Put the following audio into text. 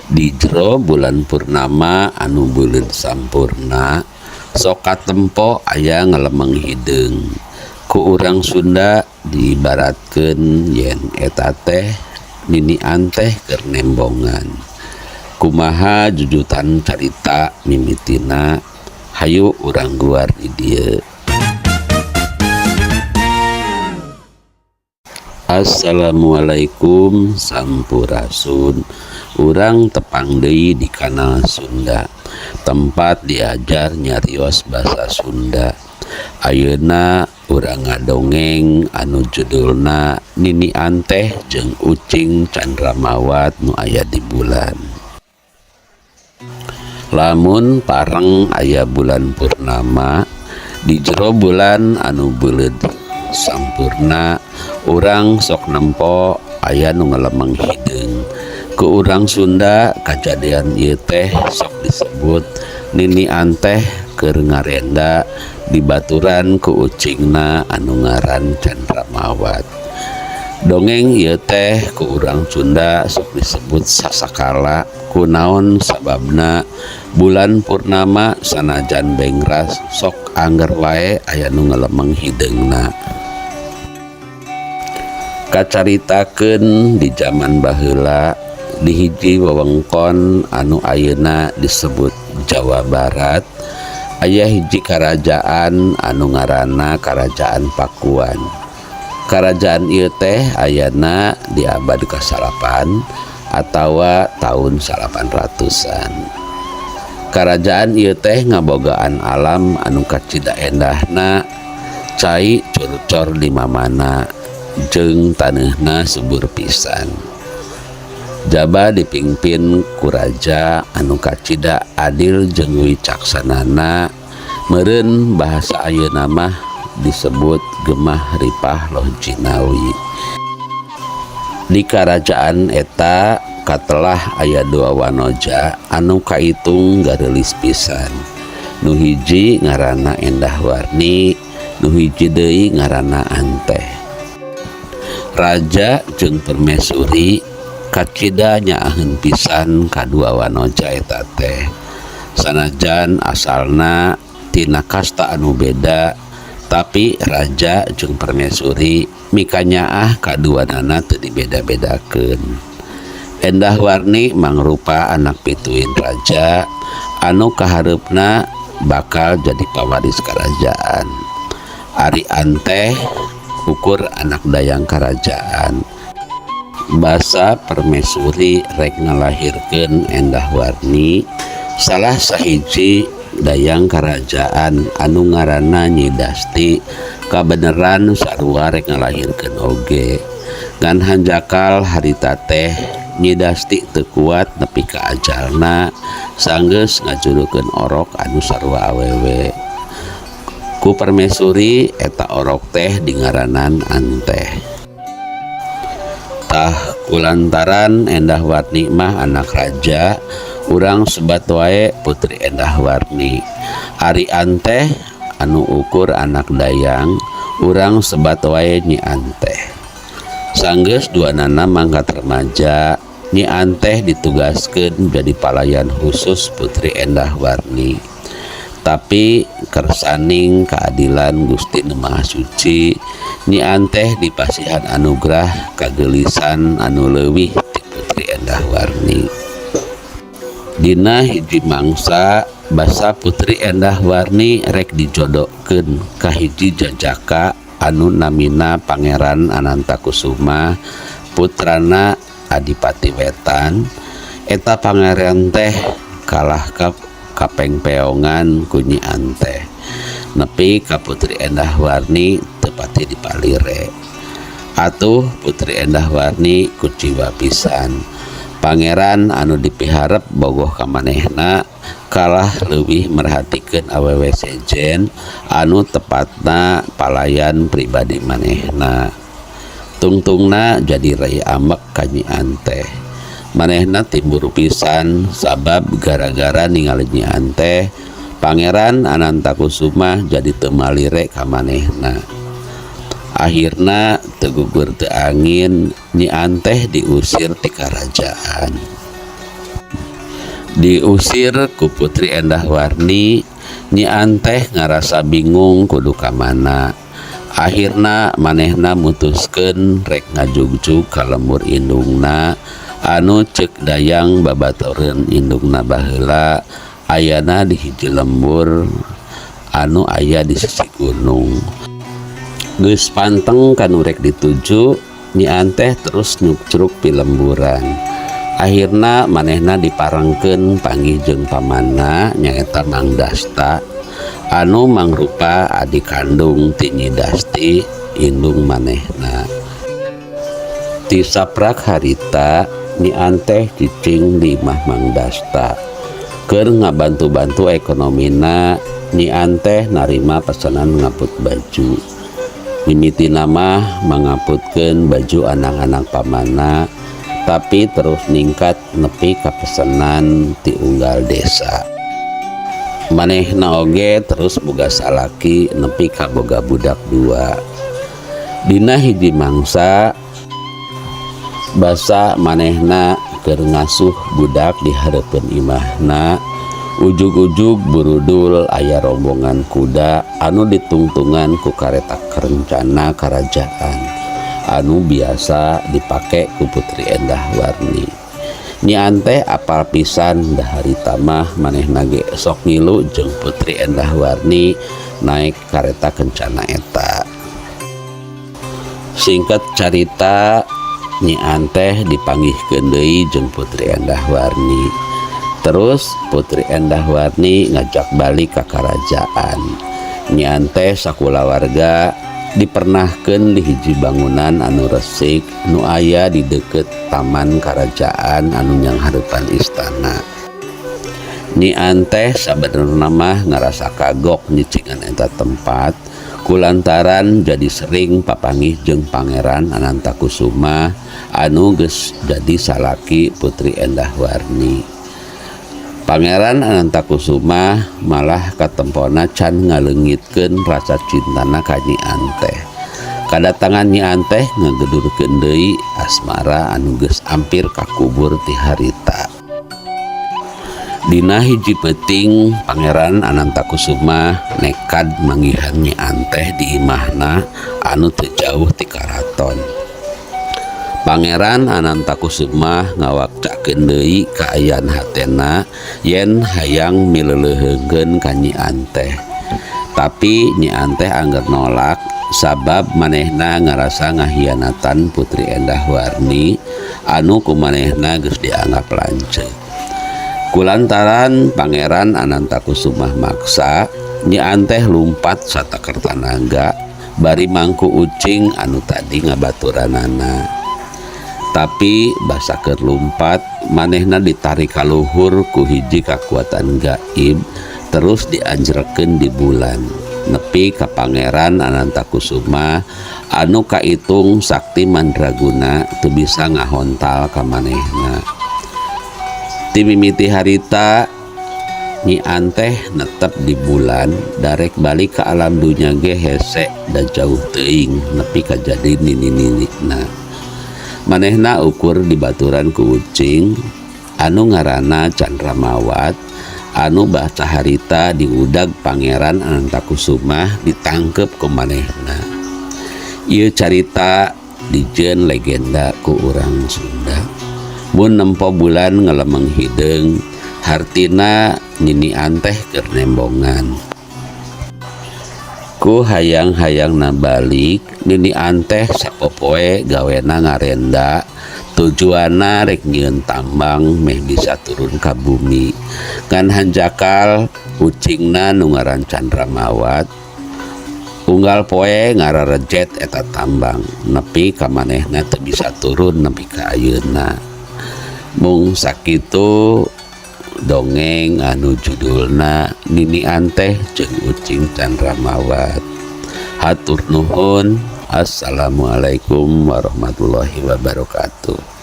Di jero bulan purnama anu buleud sampurna sok katempo aya ngalemeng hideung. Ku urang Sunda diibaratkeun yen eta teh ninian teh keur nembongan. Kumaha jujutan carita mimitina hayu urang guar di dieu. Assalamualaikum sampurasun. Urang tepang deui di kanal Sunda, tempat diajar nyarios basa Sunda. Ayeuna urang ngadongeng anu judulna Ninian Teh jeung Ucing Candramawat nu aya di bulan. Lamun pareng aya bulan purnama di jero bulan anu buleud sampurna, urang sok nempo aya nu ngalemeng hideung. Ku urang Sunda kajadian ieu teh sok disebut ninian teh keur ngarenda dibaturan ku ucingna anu ngaran Candramawat. Dongeng ieu teh ku urang Sunda sok disebut sasakala kunaon sababna bulan purnama sanajan bengras sok angger wae aya nu ngalemeng hideungna. Kacaritakeun di jaman baheula di hiji wewengkon anu ayeuna disebut Jawa Barat aya hiji karajaan anu ngaranna Karajaan Pakuan. Karajaan ieu teh ayana di abad ka-8 atawa tahun 800-an. Karajaan ieu teh ngabogaan alam anu kacida endahna, cai curcor di mamana jeung taneuhna subur pisan. Jaba dipingpin ku raja anu kacida adil jeung wicaksanana, meureun bahasa ayeuna mah disebut Gemah Ripah Loh Jinawi. Di karajaan eta katelah aya dua wanoja anu kaitung gareulis pisan. Nu hiji ngaranna Endah Warni, nu hiji deui ngaranna Anteh. Raja jeung permaisuri kacida nyaaheun pisan kadua wanoja eta teh. Sanajan asalna tina kasta anu beda, tapi raja jeung permaisuri mikanyaah kaduanana teu dibeda-bedakeun. Endah Warni mangrupa anak pituin raja anu kahareupna bakal jadi pawaris karajaan. Ari Anteh ukur anak dayang karajaan. Basa permaisuri rek ngalahirkeun Endah Warni, salah sahiji dayang karajaan anu ngaranna Nyi Dasti kabeneran sarua rek ngalahirkeun oge. Ngan hanjakal harita teh Nyi Dasti teu kuat nepi ka ajalna sanggeus ngajurukeun orok anu sarua awewe. Ku permaisuri eta orok teh dingaranan Anteh. Tah kulantaran Endah Warni mah anak raja, urang sebat wae Putri Endah Warni. Ari Anteh anu ukur anak dayang, urang sebat wae Nyi Anteh. Sanggeus duanana mangkat remaja, Nyi Anteh ditugaskeun jadi palayan khusus Putri Endah Warni. Tapi kersaning keadilan Gusti Nu Maha Suci, Nyi Anteh dipasihan anugerah kageulisan anu leuwih ti Putri Endah Warni. Dina hiji mangsa basa Putri Endah Warni rek dijodohkeun ka hiji jajaka anu namina Pangeran Anantakusuma, putrana Adipati Wetan. Eta pangeran teh kalah ka kapengpeongan ku Nyi Anteh nepi ka Putri Endah Warni teu pati dipalire. Atuh Putri Endah Warni kuciwa pisan. Pangeran anu dipiharep bogoh ka manehna kalah leuwih merhatikeun awewe sejen anu tepatna palayan pribadi manehna. Tungtungna jadi rai ambek ka Nyi Anteh. Manehna timburu pisan sabab gara-gara ningali Nyi Anteh, Pangeran Anantakusuma jadi teu malire ka manehna. Akhirna teu gugur teu angin, Nyi Anteh diusir ti karajaan. Diusir ku Putri Endah Warni, Nyi Anteh ngarasa bingung kudu ka mana. Akhirna manehna mutuskeun rek ngajugjug ka lembur indungna anu ceuk dayang babaturan indungna baheula ayana di hiji lembur anu aya di sisi gunung. Geus panteng ka nu rek dituju, Nyi Anteh terus nyukcruk pilemburan. Akhirna manehna diparengkeun panggih jeung pamanna, nyaeta Mang Dasta, anu mangrupa adi kandung ti Nyi Dasti, indung manehna. Ti saprak harita Nyi Anteh cicing di imah Mang Dasta. Keur ngabantu-bantu ekonomina, Nyi Anteh narima pesanan ngaput baju. Mimitina mah mangaputkeun baju anak-anak pamanna, tapi terus ningkat nepi ka pesenan ti unggal desa. Manehna oge terus boga salaki nepi ka boga budak dua. Dina hiji mangsa, basa manehna keur ngasuh budak di hareupeun imahna, ujug-ujug burudul aya rombongan kuda anu ditungtungan ku kareta kencana karajaan anu biasa dipake ku Putri Endah Warni. Nyi Anteh apal pisan, da harita mah manehna ge sok ngilu jeung Putri Endah Warni naek kareta kencana eta. Singkat carita, Nyi Anteh dipanggihkeun deui jeung Putri Endah Warni. Terus Putri Endah Warni ngajak balik ka karajaan. Nyi Anteh sakulawarga dipernahkeun di hiji bangunan anu resik nu aya di deukeut taman karajaan anu nyanghareupan istana. Nyi Anteh sabenerna mah ngarasa kagok nyicingan eta tempat kulantaran jadi sering papanggih jeung Pangeran Anantakusuma anu geus jadi salaki Putri Endah Warni. Pangeran Anantakusuma malah katempona can ngaleungitkeun rasa cintana ka Nyi Anteh. Kadatangan Nyi Anteh ngagedurkeun deui asmara anu geus ampir kakubur ti harita. Dina hiji peuting, Pangeran Anantakusuma nekad manggihan Nyi Anteh di imahna anu teu jauh ti karaton. Pangeran Anantakusuma ngawakcakeun deui kaayaan hatena yen hayang mileleuheungkeun ka Nyi Anteh. Tapi Nyi Anteh angger nolak sabab manehna ngarasa ngahianatan Putri Endah Warni anu ku manehna geus dianggap lanceuk. Kulantaran Pangeran Anantakusuma maksa, Nyi Anteh lumpat sataker tanaga bari mangku ucing anu tadi ngabaturanana. Tapi basa keur lumpat, manehna ditarik ka luhur ku hiji kakuatan gaib, terus dianjrekeun di bulan nepi ka Pangeran Anantakusuma anu kaitung sakti mandraguna teu bisa ngahontal ka manehna. Ti mimiti harita Nyi Anteh netep di bulan, darek balik ka alam dunya ge hese da jauh teuing nepi ka jadi nini-ninina. Manehna ukur dibaturan ku ucing anu ngaranna Candramawat anu basa harita diudag Pangeran Anantakusuma ditangkep ku manehna. Ieu carita dijieun legenda ku urang Sunda. Mun nempo bulan ngalemeng hideung, hartina Nini Anteh keur nembongan. Ku hayang-hayangna balik, Nini Anteh sapopoe gawena ngarenda, tujuanna rek nyieun tambang meh bisa turun ka bumi. Ngan hanjakal ucingna nu ngaran Candramawat unggal poe ngararejet eta tambang nepi ka manehna teu bisa turun nepi ka ayeuna. Mung sakitu dongeng anu judulna Nini Anteh jeung Ucing Candramawat. Hatur nuhun. Assalamualaikum warahmatullahi wabarakatuh.